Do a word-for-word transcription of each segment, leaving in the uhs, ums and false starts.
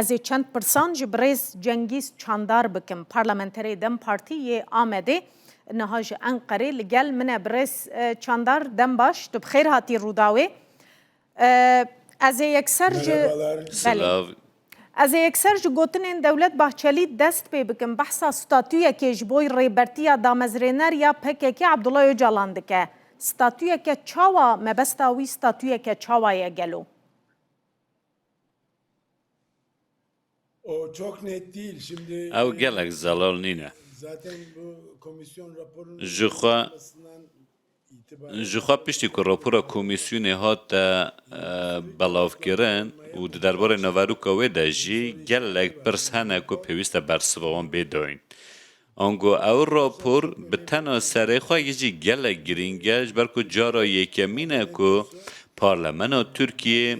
Ez ê çend pirsan ji birêz Cengîz Çandar bikim, parlamenterê dem Partî yê Amedê, niha ji Enqerê li gel min e. Birêz, e, Çandar, dem baş, tu bi xêr hatî Rûdawê. E, ez ê yekser ji Merhabalar. Belê. Silav. Ez ê yekser ji gotinên Dewlet Bahçelî dest pê bikim. Behsa statuyekê ji bo rêbertiya damezrêner ya P K K Abdullah Ocalan dike. Statuyeke çawa, mebesta wî statuyeke çawa ye gelo? O çok net değil. Şimdi, Ew e, gelek zelal nîne. Zaten bu komisyon raporunun Ji xwe, yapılmasından itibaren ji xwe piştî ku rapora komîsyonê hate, e, belavkirin û di derbarê naveroka wê de jî gelek pirs hene ku pêwîst e bersiva wan bê dayîn. Ango ew rapor bi tena serê xwe yê jî gelek girîng e, ji ber ku cara yekemîn e ku Parlamena Tirkiyê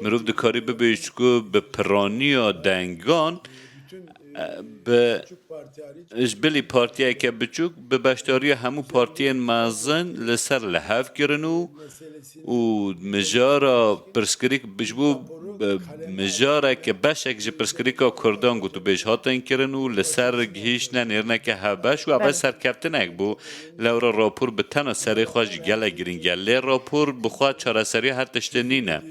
mirov dikarî bibêjt ku bi piraniya dengan, e, bi, ji bilî partiyeke biçûk, bi beşdariya hemû partiyên mezin li ser li hev kirin û, û mijara pirsgirîk, ji bo, e, mijareke, beşek ji pirsgirîka Kurdan gotûbêj hatin kirin û li ser gihîştine nêrîneke hevbeş û ev Belê. serkeftinek bû. Lewra rapor bi tena serê xwe jî gelek girîng e. Lê rapor bi xwe çareseriya her tiştê nîne.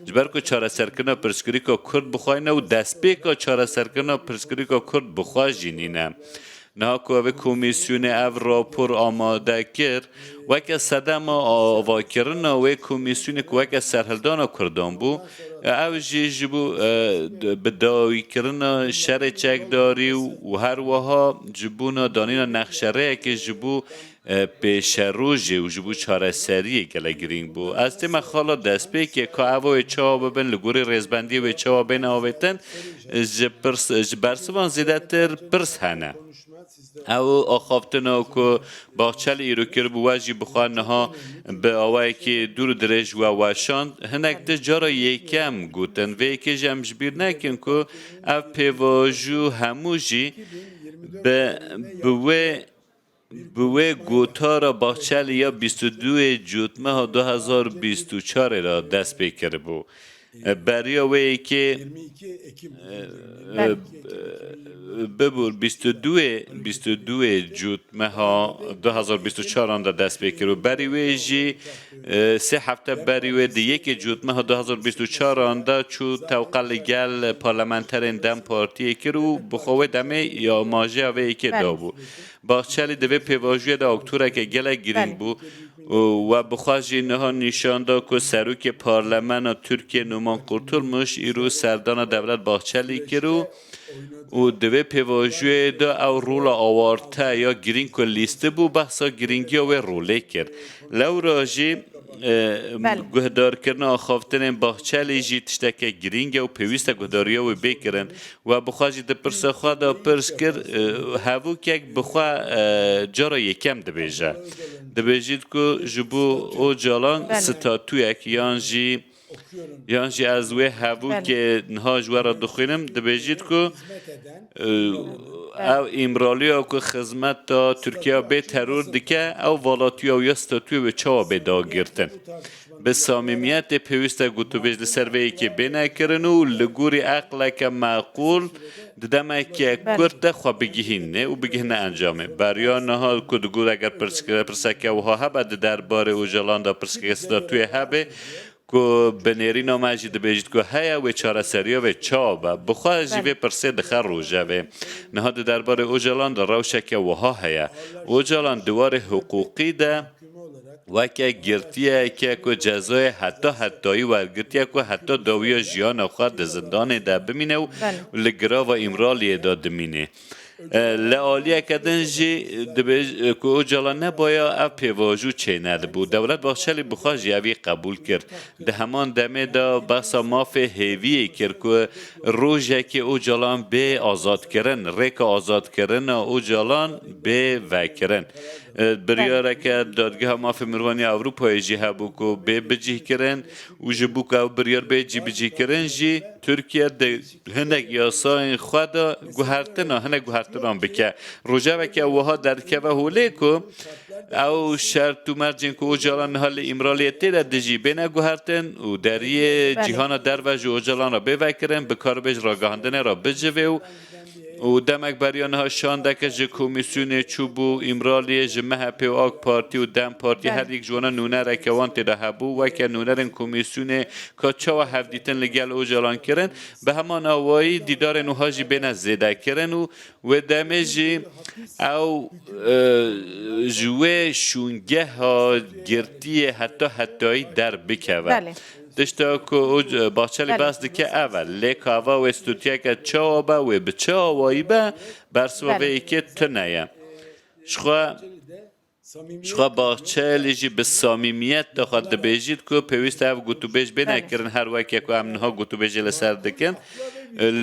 Ji ber ku çareserkirina pirsgirîka Kurd bi xwe nîne û destpêka çareserkirina pirsgirîka Kurd bi xwe jî nîne. Niha ku ev komîsyonê ev rapor amade kir, weke sedema avakirina wê komîsyonê ku weke serhildana Kurdan bû, ev jî ji bo, e, bidawîkirina şerê çekdarî û her wiha ji bona danîna nexşerêyekê ji bo, e, pêşerojê û ji bo çareseriyê gelek girîng bû. Ez tême xala destpêkê ka ev wê çawa bibin, li gorî rêzbendiyê wê çawa bêne avêtin, ji pirs, ji bersivan zêdetir pirs hene. Ew axaftina ku Bahçelî îro kiribû, we jî bi xwe niha bi awayekî dûr û dirêj we weşand. Hinek tişt cara yekem gotin. Vê yekê jî em ji bîr nekin ku ev pêvajo hemû jî bi, bi wê, bi wê gotara Bahçelî ya bîst û duyê Cotmeha du hezar bîst û çarê re dest pê kiribû. E, beriya wê yekê, e, e, bibûr bîst û duyê, bîst û duyê Cotmeha du hezar bîst û çaran de dest pê kir û berî wê jî, e, sê hefte berî wê di yekê Cotmeha du hezar bîst û çaran de çû tewqe li gel parlamenterên dem partiyê kir û bi xwe wê demê ya majeya vê yekê Belê. dabû. Bahçelî di vê pêvajoyê de aktoreke gelek girîng Belê. bû û we bi xwe jî niha nîşan da ku serokê parlemena Tirkiyê Numan Kurtulmuş îro serdana Devlet Bahçelî kir û, û di vê pêvajoyê de ew rola awarte ya girîng ku lîstibû, behsa girîngiya wê rolê kir. Lewra jî, e, Belê. guhdarkirina axaftinên Bahçelî jî tişteke girîng e û pêwîst e guhdariya wê bê kirin. We bi xwe jî di pirsa xwe de pirs kir, e, hevokek bi xwe, e, cara yekem dibêje. Dibêjît ku ji bo Ocalan Belê. statuyek yan jî, yan jî ez wê hevokê Belê. niha ji we re dixwînim, dibêjît ku, e, ew Îmraliya ku xizmeta Tirkiye bê teror dike, ew valatiya ya statuyê wê çawa bê dagirtin. Bi samîmiyetê pêwîst e gotûbêj li ser vê yekê bêne kirin û li gorî eqleke meqûl di demeke Belê. kurt de xwe bigihîne û bigihine encamê. Beriya niha ku digot eger pirsgire-, pirseke wiha hebe di derbarê Ocalan de pirseke statuyê hebe, ku bi nêrîna me jî dibêjit ku heye, wê çareseriya vê çawa be. Bi xwe jî Belê. vê pirsê dixe rojevê. Niha di derbarê Ocalan de rewşeke wiha heye. Ocalan di warê hiqûqî de weke girtiyeke ku cezayê heta hetayî wergirtiye ku heta dawiya jiyana xwe di zindanê de bimîne û Belê. li girava Îmraliyê de dimîne. E, li aliyeke din jî dibêj-, ku Ocalan nebaya ev pêvajo çênedibû. Dewlet Bahçelî bi xwe jî ev yê qebûl kir. Di heman demê de behsa mafê hêviyê kir ku rojekê Ocalan bê azadkirin, rêka azadkirina Ocalan bê vekirin. E, biryareke Dadgeha Mafê Mirovan ya Ewropayê jî hebû ku bê bicihkirin û ji bo ku ew biryar bê cîbicîkirin jî Tirkiye di hinek yasayên xwe de guhertina, hinek guhertinan bike. Rojeveke wiha derdikeve holê ku Ew şert û mercên ku Ocalan niha li Îmraliyê tê de dijî bêne guhertin û deriyê Belê. cîhana derve ji Ocalan re bê vekirin, bi karbêj ragihandinê re bicive û, û demek beriya niha şandeke ji komîsyonê çûbû Îmraliyê ji M H P û AK Partî û DEM Partî Belê. her yek ji wana nûnereke wan tê de hebû, weke nûnerên komîsyonê ka çawa hevdîtin li gel Ocalan kirin, bi heman awayî dîdarên wiha jî bêne zêdekirin û Wê demê jî ew, e, ji wê şûngeha girtiyê heta hetayî derbikeve. Belê. Tişta ku o, Bahçelî Belê. behs dike ev e. Lê ka eva wê stûtiyeke çawa be, wê bi çi awayî be, bersiva Belê. vê yekê tune ye. Jixwe Jixwe Bahçelî jî bi samîmiyet de xwe dibêjît ku pêwîst e ev gotûbêj bêne Belê. kirin, her weke ku em niha gotûbêjê li ser dikin.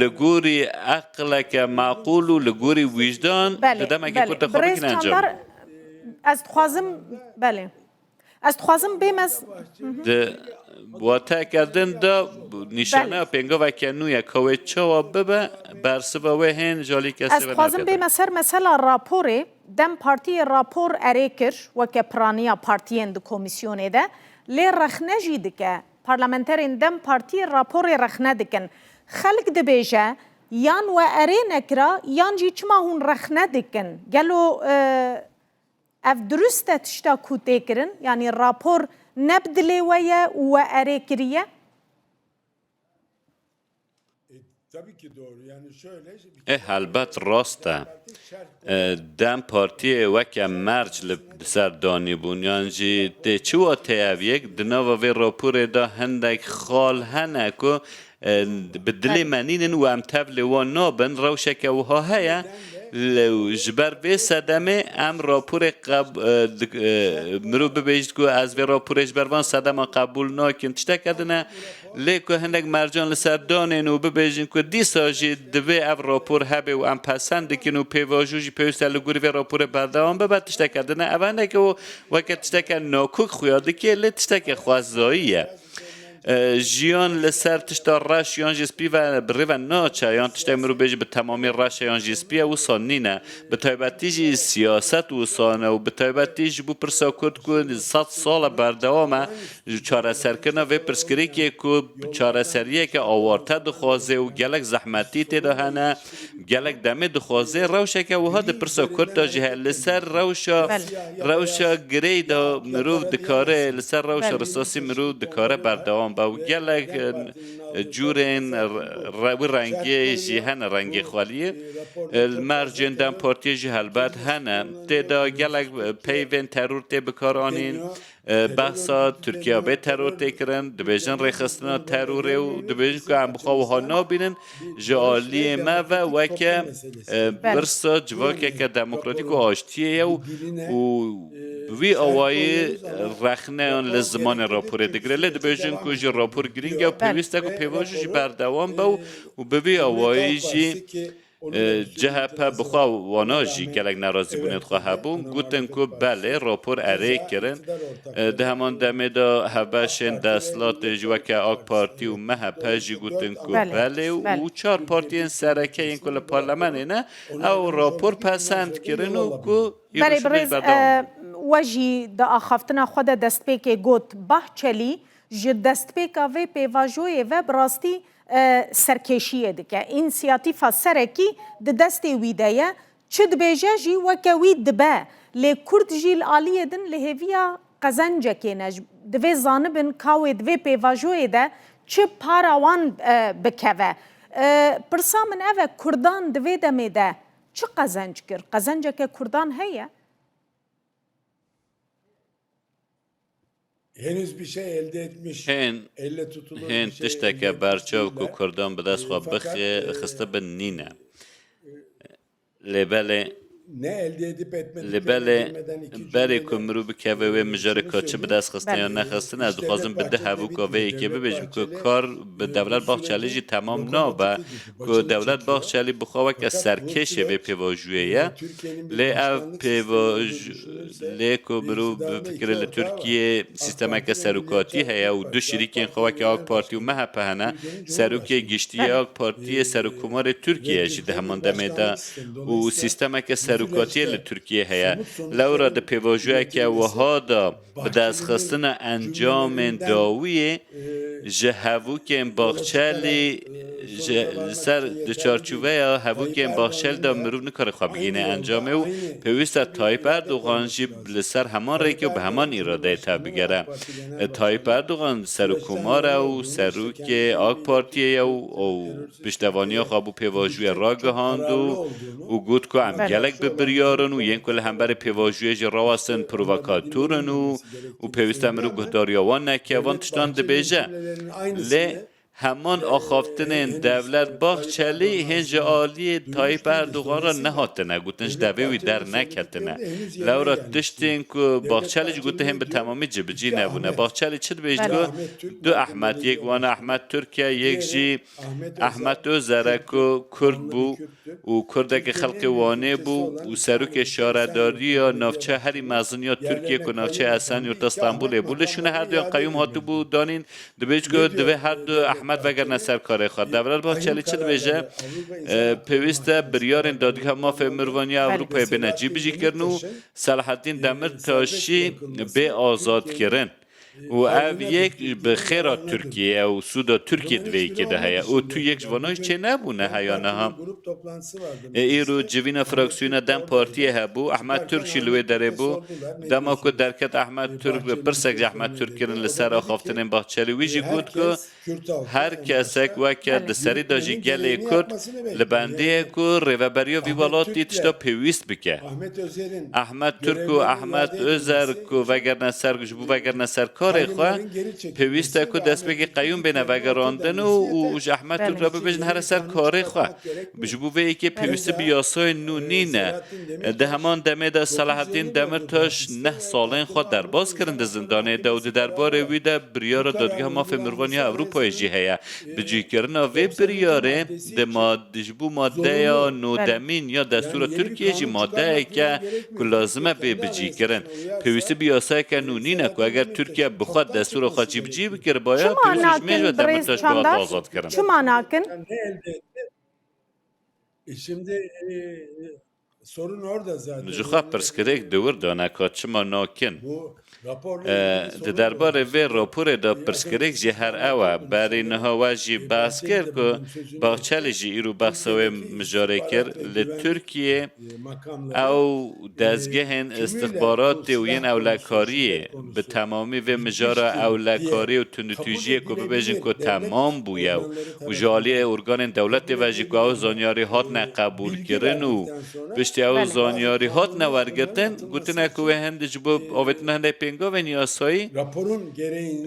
Li gorî eqleke maqûl û li gorî wijdan Belê, di demeke belê. kurt de xwe Birêz bikin encam. Çandar, ez dixwazim, belê. Ez dixwazim bême z-, Di wateyeke din de nîşaneya Belê. pêngaveke nû ye. Ka wê çawa bibe, bersiva wê hên ji alî kesê Ez ve dixwazim nake. bême ser mesela raporê. DEM Partiyê rapor erê kir weke piraniya partiyên di komîsyonê de, lê rexne jî dike. Parlamenterên DEM Partiyê raporê rexne dikin. Xelk dibêje, yan we erê nekira, yan jî çima hûn rexne dikin? Gelo, e, ev dirust e tişta ku tê kirin? Yanî rapor ne bi dilê we ye û we erê kiriye? E, tabii ki doğru. Yani şöyle, E, helbet rast e. E, DEM Partiyê weke merc li, li ser danî bûn. Yan jî tê çi watê ev yek? Di nava vê raporê de hindek xal hene ku, e, bi dilê Tabii. me nînin û em tev lê wan nabin. Rewşeke wiha heye. Lê ji ber vê sedemê em raporê qeb-, e, dik-, e, mirov bibêjit ku ez vê raporê ji ber van sedema qebûl nakim. Tişteke din e. Lê ku hinek mercan li ser danên û bibêjin ku dîsa jî divê ev rapor hebe û em pesend dikin û pêvajo jî pêwîst e li gorî vê raporê berdewam bibe, tişteke din e. Ev hinekî û weke tişteke nakok xuya dike, lê tişteke xwezayî ye. E, jiyan li ser tişta reş yan jî spî ve bi rê ve naçe, yan tiştek mirov bêje bi temamî reş e yan jî spî ye, wisa nîne. Bi taybetî jî siyaset wisa ne û bi taybetî ji bo pirsa Kurd ku sed sal e berdewam e, Ji çareserkirina vê pirsgirêkê ku çareseriyeke awarte dixwaze û gelek zehmetî tê de hene, gelek demê dixwaze rewşeke wiha di pirsa Kurd de jî heye. Li ser rewşa, Belê. rewşa girê de mirov dikare, li ser rewşa Belê. risasî mirov dikare berdewam be û gelek, e, cûrên re-, re-, wî rengê jî hene, rengê xweliyê. E, li mercên DEM Partiyê jî helbet hene. Tê de gelek, e, peyvên teror tê bikaranîn. E, behsa Tirkiye bê teror tê kirin, dibêjin rêxistina terorê û dibêjin ku em bi xwe wiha nabînin, ji aliyê me ve weke, e, Belê. pirsa civakeke demokratîk û aştiyê ye û, û bi wî awayî rexneyan li zimanê raporê digire. Lê dibêjin ku jî rapor girîng e û Belê. pêwîst e ku pêvajo jî berdewam be û, û bi vî awayî jî E, C H P bi xwe wana jî gelek nerazîbûnên xwe hebûn. Gotin ku belê, rapor erê kirin. E, di heman demê de hevbeşên desthilatê jî weke AK Partî û M H P jî gotin ku Belê, belê û, belê. û çar partiyên sereke yên ku li parlemenê ne, ew rapor pesend kirin û ku îro Belê, şibê birêz, berdewam e, we jî di axaftina xwe de destpêkê got, Bahçelî ji destpêka vê pêvajoyê ve bi rastî e, serkêşiyê dike. Însiyatîfa serekî di destê wî de ye. Çi dibêje jî weke wî dibe. Lê Kurd jî li aliyê din li hêviya qezencekê ne. Divê zanibin ka wê di vê pêvajoyê de çi para wan, e, bikeve. E, pirsa min ev e, Kurdan di vê demê de çi qezenc kir? Qezenceke Kurdan heye? Henüz bir şey elde etmiş, Hên, elle tutulur bir hên şey tişteke elde etmiş berçav ku değil. Kurdan bi dest xwe Fakat, bixe, e, xistibin nîne. Lê belê, ne elde edip etmediklerini lê belê, bilmeden iki berê cümleyle ku mirov bikeve wê mijarê ka çi bi dest xistin yan nexistin, ez dixwazim bi du hevûka vê yekê bibêjim ku kar bi Devlet Bahçelî jî temam nabe, ku Devlet Bahçelî bi xwe weke serkêşê vê pêvajoyê ye. Lê ev pêvaj-, lê ku mirov bifikire li Tirkiyê sîstemeke serokatî heye û du şirîkên xwe weke AK Partî û M H P hene. Serokê giştî yê AK Partiyê Serokkomarê Tirkiyê jî di heman demê de û sîstemeke dûkatiyê li Tirkiyê heye. Lewra di pêvajoyeke wiha de bi destxistina encamên dawiyê ji hevûkên Baxçelî, ji, li ser, di çarçoveya hevûkên Baxçelî de mirov nikare xwe bigihîne encamê û pêwîst e Tayyip Erdogan jî li ser heman rêkê û bi heman îradeyê tevbigere. Tayyip Erdogan serokkomar e û serokê AK Partiyê ye û, û piştevaniya xwe bo pêvajoyê ragihand û, û got ku em gelek bi biryar in û yên ku li hemberî pêvajoyê jî rawestin provokator in û, û pêwîst e mirov guhdariya wan neke, van tiştan dibêje. Lê heman axaftinên Devlet Bahçelî hên ji aliyê Tayyip Erdogan re nehatine gotin, ji devê wî derneketine. Lewra tiştên ku Bahçelî jî gote hên bi temamî cibicî nebûne. Bahçelî çi dibêjt ku du Ehmed, yek wan Ehmed Türk e, yek jî Ehmed Özer e ku Kurd bû û Kurdekî xelkê Wanê bû û serokê şaredariya navçeya herî mezin ya Tirkiyê ku navçeya Esenyurta Stenbolê bû. Li şûna her duyan qeyûm hatibû danîn, dibêjt ku divê her du Ehmed vegerine ser karê xwe. Devlet Bahçelî çi dibêje? E, pêwîst e biryarên Dadgeha Mafê Mirovan ya Ewropayê bêne cîbicîkirin û Selahattin Demirtaş jî bê azadkirin. Û ev yek bi xêra Tirkiyê ye û sûda Tirkiye di vê yekê de heye. Û tu yek ji vana jî çênebûne heya niha. Ê, îro civîna fraksiyona DEM Partiyê hebû, Ehmed Türk jî li wê derê bû. Dema ku derket Ehmed Türk, pirsek ji Ehmed Türk kirin li ser axaftinên Bahçelî, wî jî got ku her kesek weke di serî de jî gelê Kurd li bendê ye ku rêveberiya vî welatî tişta pêwîst bike. Ehmed Türk û Ehmed Özer ku vegerine ser, ji bo vegerine ser karê xwe, pêwîst e ku destpêkê qeyûm bêne vegerandin û, û ji Ehmed Türk re bibêjin here ser karê xwe. Ji bo vê yekê pêwîstî bi yasayên nû nîne. Di heman demê de Selahattin Demirtaş neh salên xwe derbas kirin di zindanê de û di derbarê wî de biryara Dadgeha Mafê Mirovan ya Ewropayê jî heye. Bicîkirina vê biryarê di mad-, ji bo maddeya nodemîn ya destûra Tirkiyê jî maddeyeke ku lazim e bê bicîkirin. Pêwîstî bi yasayeke nû nîne ku eger Tirkiye bi xwe destûra xwe cîbicî bikiribaya, pêwîst jî ji mêj ve Demirtaş bihat azadkirin. Çima nakin? E, şimdi, e, e, sorun orada zaten. Ji xwe pirsgirêk di wir de ne ka çima nakin. E, di derbarê vê raporê de pirsgirêk jî her ew e. Berî niha we jî behs kir ku Bahçelî jî îro behsa wê mijarê kir. Li Tirkiyê ew dezgehên istixbaratê û yên ewlekariyê bi temamî vê mijara ewlekarî û tundûtûjiyê ku bibêjin ku temam bûye û ji aliyê organên dewletê ve jî ku ew zanyarî hatine qebûlkirin û piştî ew zanyarî hatine wergirtin, gotine ku wê hind-, ji bo avêtina hindek pêngavên yasayî,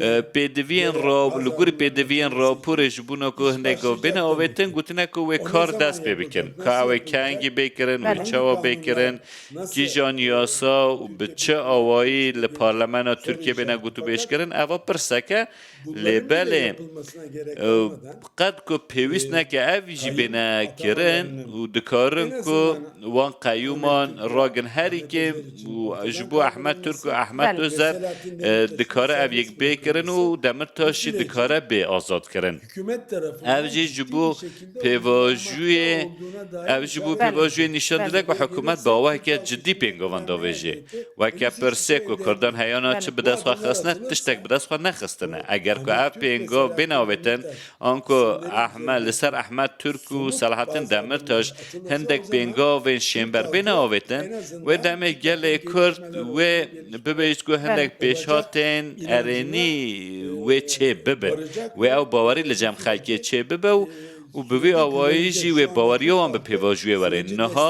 e, pêdiviyên ra-, li gorî pêdiviyên raporê ji bona ku hindek gav bêne avêtin, gotine ku wê kar dest pê bikin. Ka ew ê kengî bê kirin, wê çawa bê kirin, kîjan yasa û bi çi awayî li parlemena Tirkiyê bêne gotûbêjkirin, eva pirsek e. Lê belê, e, qet ku pêwîst neke ev jî bêne kirin û dikarin ku wan qeyûman ragin herîkê û ji bo Ehmed Türk û Ehmed Özer, e, dikare ev yek bê kirin û Demirtaş jî dikare bê azad kirin. Ev jî ji bo pêvajoyê, ev ji bo pêvajoyê nîşan dide ku hikûmet bi awaheke cidî pêngavan davêjê. Weke pirsê ku Kurdan heyana çi bi dest xwe xistine, tiştek bi dest xwe nexistine. Eger ku ev pêngav bêne avêtin, anku Ehme-, li ser Ehmed Türk û Selahattin Demirtaş hindek pêngavên şênber bêne avêtin, wê demê gelê Kurd wê bibêjt ku hindek pêşhatên erênî wê çê bibin. Wê ew bawerî li cem xelkê çê bibe û, û bi vî awayî jî wê baweriya wan bi pêvajoyê were. Niha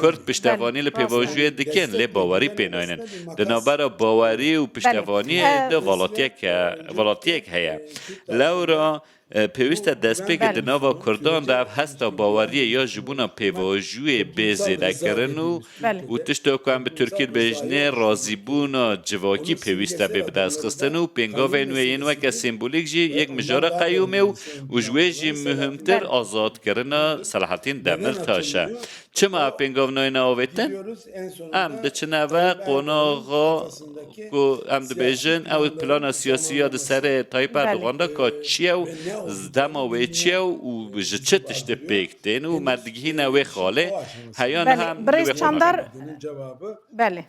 Kurd piştevanî li pêvajoyê dikin, lê bawerî pê naynin. Di navbera bawerî û piştevaniyê de velatiyek, velatiyek heye. Lewra, e, pêwîst e destpêkê di nava Kurdan de ev hesta baweriyê ya ji bona pêvajoyê bê zêdekirin û, û tişta ku em bi Tirkî dibêjinê razîbûna civakî pêwîst e bê bidestxistin û pêngavên wê yên weke sembolîk jî yek mijara qeyûmê û, û ji wê jî muhimtir azadkirina Selahattin Demirtaş e. Çima ev pêngav nayêne avêtin? Em diçine ve qonaxa ku em dibêjin, ew plana siyasî ya di serê Tayyip Erdogan de ka çi ye û dema wê çi ye û ji çi tiştê pêk tên û me digihîne wê xalê. Heya niha Belê, birêz Çandar, belê.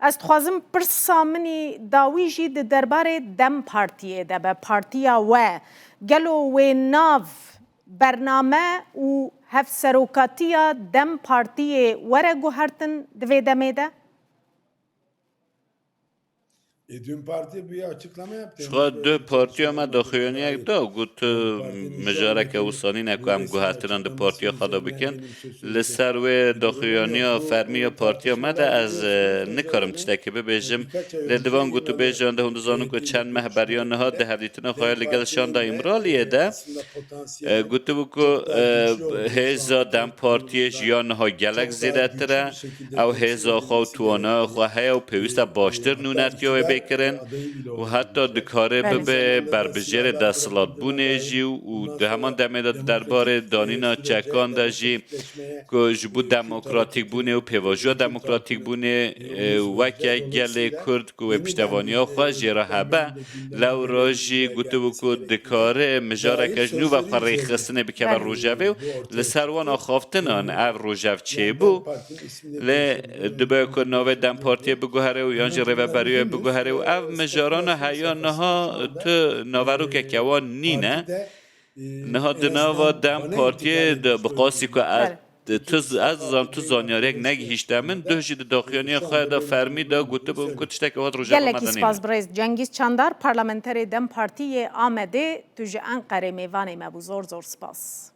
Ez dixwazim pirsa min î dawî jî di derbarê DEM Partiyê de be, partiya we. Gelo wê nav bername û hevserokatiya DEM Partiyê were guhertin di vê demê de? E, dün parti bir açıklama yaptı. Ji xwe du partiya me daxuyaniyek da, got, mijareke wisa nîne ku em guhertinan di partiya xwe de bikin. Li ser wê daxuyaniya fermî ya partiya me de ez, e, nikarim tiştekî bibêjim. Lê di van gotûbêjan de hûn dizanin ku çend meh beriya niha di hevdîtina xwe ya li gel Şanda Îmraliyê de, e, gotibû ku, e, hêza DEM Partiyê ji ya niha gelek zêdetir e. Ew hêza xwe û towana xwe heye û pêwîst e baştir nûnertiya wê bê kirin û heta dikare bibe berbijêrê desthilatbûnê jî û di heman demê de di derbarê danîna çekan de jî ku ji bo demokratîkbûnê û pêvajoya demokratîkbûnê, e, weke gelê Kurd ku wê piştevaniya xwe jê re hebe, lewra jî gotibû ku dikare mijareke ji nû ve xwe rêxistinê bikeve rojevê û li ser wan axaftinan ev rojev çêbû. Lê dibe ku navê DEM Partiyê biguhere û yan jî rêveberiya biguhere û ev mijarana heya niha tu naverokeke wan nîne. Niha di nava DEM Partiyê de bi qasî ku ez, tu, ez dizanim tu zanyariyek negihîşte min, duh jî di daxuyaniya xwe de fermî de gotibûn ku tiştekî wat rojeva me de nîne. Gelekî spas birêz Cengiz Çandar, parlamenterê DEM Partî yê Amedê, tu ji Enqerê mêvanê me bû. Zor zor spas.